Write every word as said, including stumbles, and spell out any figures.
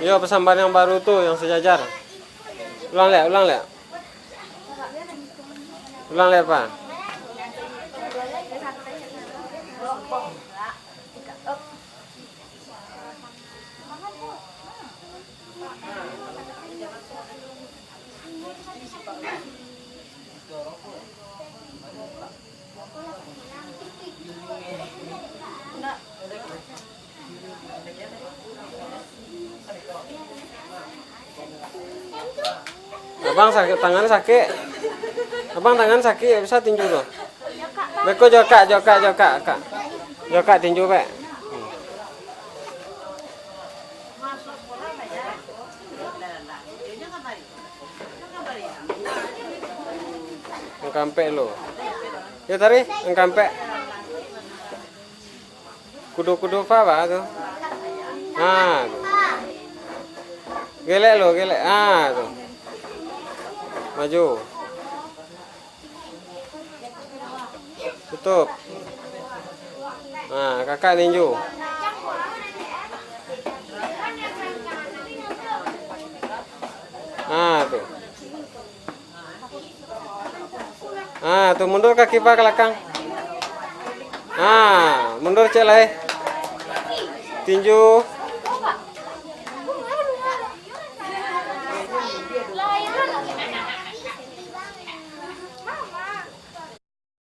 Yo, pesambar yang baru tu, yang sejajar. Ulang lek, ulang lek. Ulang lek, Pak. Abang sakik, tangan sakik. Abang tangan sakik, bisa tinju tu. Beko jokak, jokak, jokak, kak. Jokak tinju, Pak. Angka ampek lo. Yo, tarik, angka ampek. Kudo-kudo pa, ba, tu. Ha, tu. Gelek lo, gelek. Ha, tu. Maju. Tutup. Ha, kakak ninju. Ha, tu. Ha, tu mundur kaki pa ka lakang. Ha, mundur cek lai. Tinju.